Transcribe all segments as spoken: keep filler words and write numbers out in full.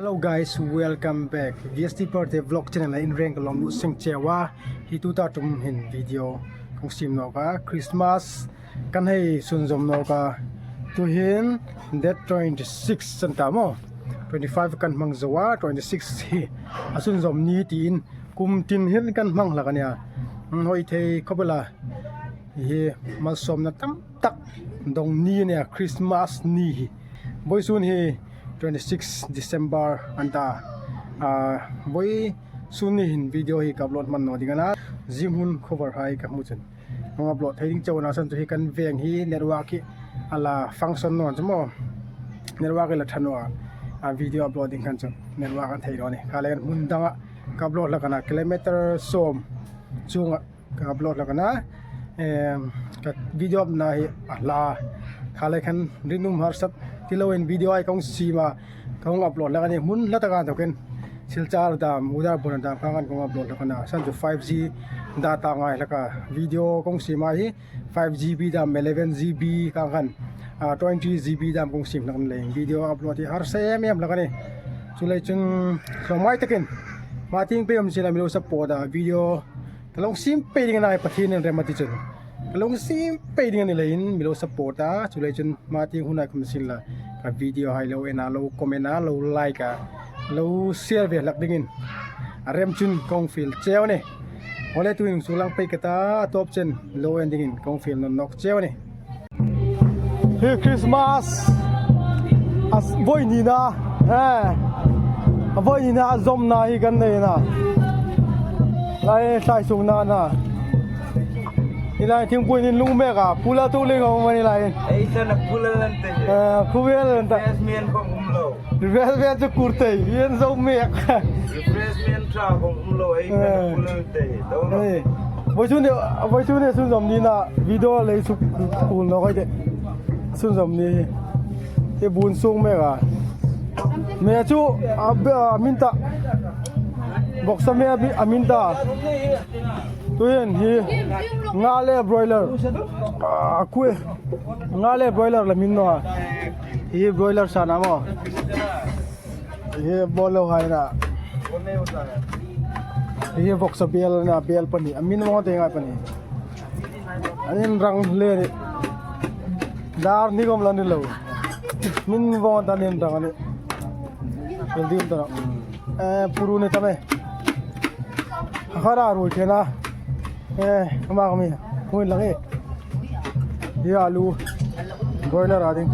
Hello guys, welcome back. V S T Birthday Vlog channel-a in reng ka lawm lut seng cheu a. Hi tuta ṭum hin video kan siem nawk a, Christmas kan hei sunzawm nawk a. Tuhin date twenty-six a ni ta maw. Twenty-five kan hmang zo a, twenty-six hi a sunzawm ni tiin kum tin hin kan hmang hlak a nih a. Hoi thei khawp el a. Hi malsawmna tam tak dawng ni a nih a, Christmas ni hi. Vawisun hi twenty-six December a ni ta. Ah, vawisun ni hin video hi ka upload hman naw ding a na. Zing hun cover hai ka hmu chun hung upload thei ding chauh a na, san chu hi kan veng hi network hi a la function naw chu maw. Network hi la ṭha naw a. A video upload ding khan chu network an thei naw a nih. Kha le hmun danga ka upload hlak a na, kilometer sawm chunga ka upload hlak a na. Em, ka video upna hi a hla. Kha le khan rinum harsat ti loin video hai ka hung siem a, ka hung upload hlak a nih. Hmun hla taka inthokin Silchar dam, Udaipur dam kha khan ka hung upload hlak a na. San chu five G data ngai hlak a, video ka hung siem a hi five G B dam, eleven G B kha khan, ah, twenty G B dam ka hung siem hlak a ni leiin video upload hi harsa em em hlak a nih. Chuleiin chun tlawmngai takin hma tieng pei um sien la mi lo support a, video ka lo siem pei ding a na, Pathienin rem a ti chun ka lo siem pei ding a ni leiin mi lo support a. Chuleiin chun hma tieng hun a khawm sien la ka video hai lo en a, lo comment a, lo like a, lo share ve hlak dingin a rem chun ka hung fiel cheu a nih. Awle, tuhin suklang pei ka ta, a tawp chen lo en dingin ka hung fiel nawn nawk cheu a nih. Hi Christmas a s-, vawi nina, eh, a vawi nina a zawmna hi kan nei a na. Lai thlai sung nana. Hi lai thingpui hin lung mek a, pula tu ling a um a ni lai. Ei, sana pula lan te. Eh, khu vel lan ta. Refreshment khom um lo. Refreshment chu kur tei, yen zo mek. Refreshment ṭha khom um lo, ei, eh, pula te, do lo. Eh, vawisun ni, vawisun ni sunzawm nina video lei suk kul naw kai de. Sunzawm ni hi bun sung mek a. Me chu a, a min ta. Vawksa me a mi-, a min ta. Tuhin hi nga le broiler. A, kui. Nga le broiler la min naw a. Hi broiler sa na maw. Hi bolo hai na. Hi vawksa bel na, bel pani. A min vawng te ngai pani. An inrang le ni. Dar ni gom la ni lo. Min vawng ta ni inrang a nih. Vel dim ta na. Eh, puru ni ta me. Khara rui thena. Eh, ama kami. Hui lang e. Hi alu. Broiler a ding.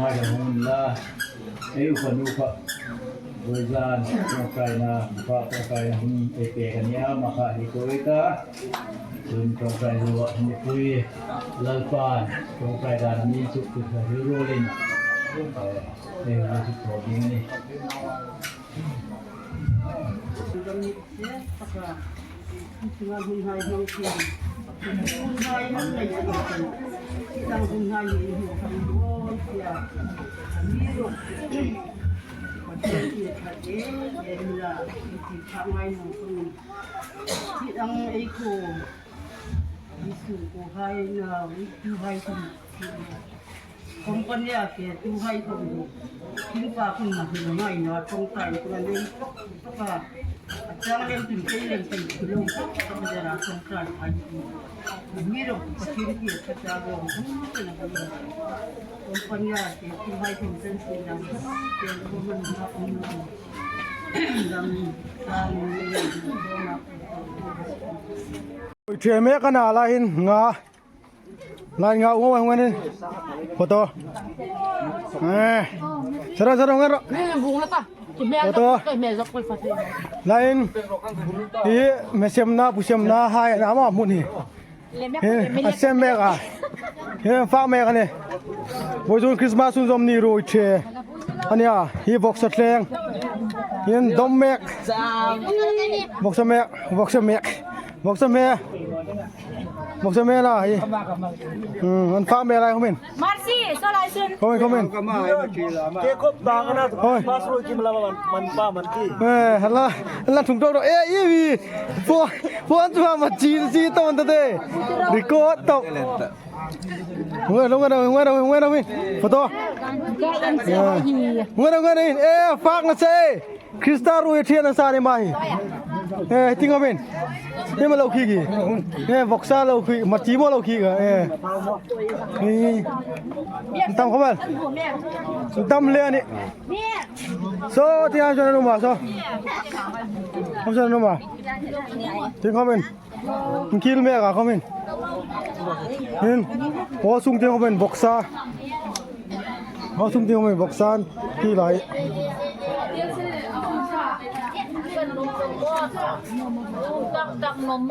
Hai hun la, ei upa nu kha, voizan, ṭawngṭaina, upa ṭawngṭaina hun ei pek a nih a, ama kha hi ko ei ta. Chun ṭawngṭai lo a, nipui, Lalpan, ṭawngṭai dan a mi suk tu kha hi ruolin, eh, ei hun suk thaw ding a nih. Company-a ke tuhai khom ding. Thil pa khom ma hin ngai na ṭawngṭai khom a nei tak a. A chang lem tin kei lem tin thil lo tak tak dera ṭawngṭai ai. Mi ro Pathien ki a ta ro. Company-a ke tuhai khom chen sin dang. Ke khom man ma um lo. Dang dang. Ṭhe mek a na la hin nga. Lai nga, unga, unga ni. Photo. Eh. Sara, sara, unga ro. Photo. Lai. Hi, mi semna, pu semna, hai, na ma hmu ni. Hi, a sem mek a. Hi, fak mek a nih. Voizun Christmas hun zawm ni ruoi ṭhe. A nia, hi vawksa thleng. Hi dawm mek. Vawksa mek, vawksa mek. Vawksa mek. Vawksa mek la hi. Hmm, an fak mek lai khom in. Mercy, so lai sun. Khom in, khom in. Ke khop ta ka na. Hoi. Pastor kim la man, man pa man ti. Eh, hala, hala thung tok tok. Eh, i wi. Po, po an tu ma chi chi to man ta te. Record to. Hung, hung, hung, hung, hung, hung. Photo. Hung, hung, hung. Eh, fak na se. Krista ruoi ṭhe na sa ni ma hi. Eh, ting amen. Ni ma lo khi ki. Eh, vawksa lo khi, ma chi mo lo khi ka. Eh. Ni. Tam khom. Tam le ni. So, ting amen so. Khom so ma. Ting amen. Kil mek a khom in. Hin. Aw sung tieng khom in vawksa. Aw sung tieng khom in vawksa. Kil lai.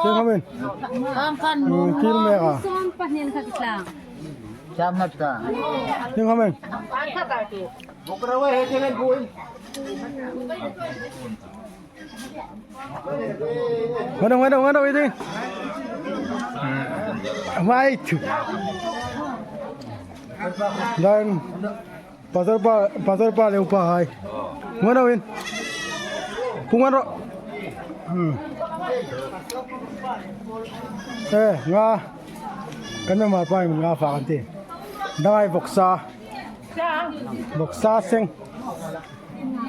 Tieng khom in. Hmm, kil mek a. Tieng khom in. Ngano, ngano, ngano, ini. Wait. Dan pastor pa, pastor pa le upa hai. Ngano in. Pu ngano. Hmm. Eh, nga. Kan ma pa nga fa kan ti. Dang ai vawksa. Vawksa seng.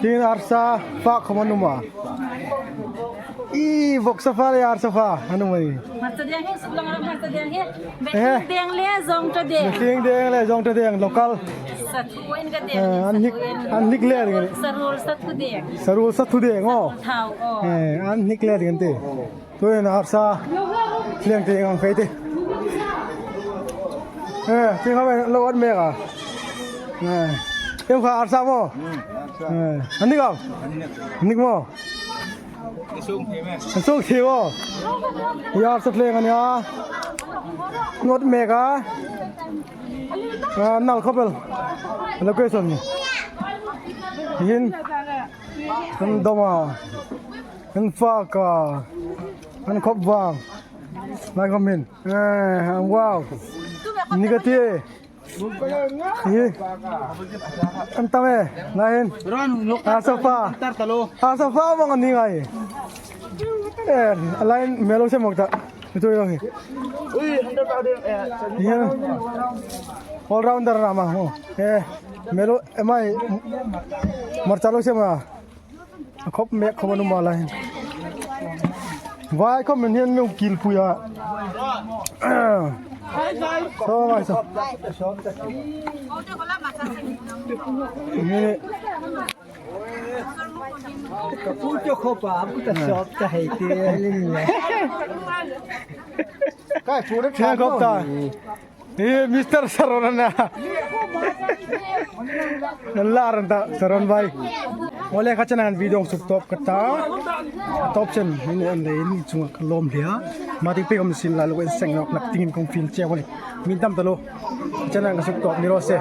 Tin arsa fak khom an um a. I vawksa fa le arsa fa an um a ni. Hmarcha deng hi, suk lang hmarcha deng hi. Eh. Mihring deng le zong ta deng. Mihring deng le zong ta deng, local. Sathu in ka deng. Eh, an hnik, an hnik le deng. Saruol sathu deng. Saruol sathu deng, aw. Thau, aw. Eh, an hnik le deng ti. Tuhin arsa thleng tieng ang fe ti. Eh, tieng ang lo an mek a. Eh, em kha arsa mo. Eh, an dik am? An dik mo. An sung thi mo. Hi arsa thleng a nia. Ngot mek a. Ah, nal khop el. Location. Hin. An dawm a. An fak a. An khop vang. Lai khom hin. Eh, wow. Ni ka ti. Hi. An tam e. Lai hin. Arsa fa. Arsa fa vang an ni ngai. Eh, lai hin melo se mok ta. Itu yo hi. Hi. All rounder na ma ho. Eh, melo, em ai. Hmarcha lo se ma. A khop mek khom an um a lai. Vai khom min hian mi kil pui a. So, vai so. Ni. Ka pu chu khop a, pu ta shop ta hei ti lin le. Ka pu ra. Khop ta. Hi Mister Saron a na. Lar an ta Saron bai. Ole kha chena video suk tawp ka ta. Tawp chen hin en le in chunga ka lawm hlia. Ma tik pe kom sin la lo en seng nok nak tingin kong feel che wani. Min tam ta lo. Chena ka suk tawp ni ro se.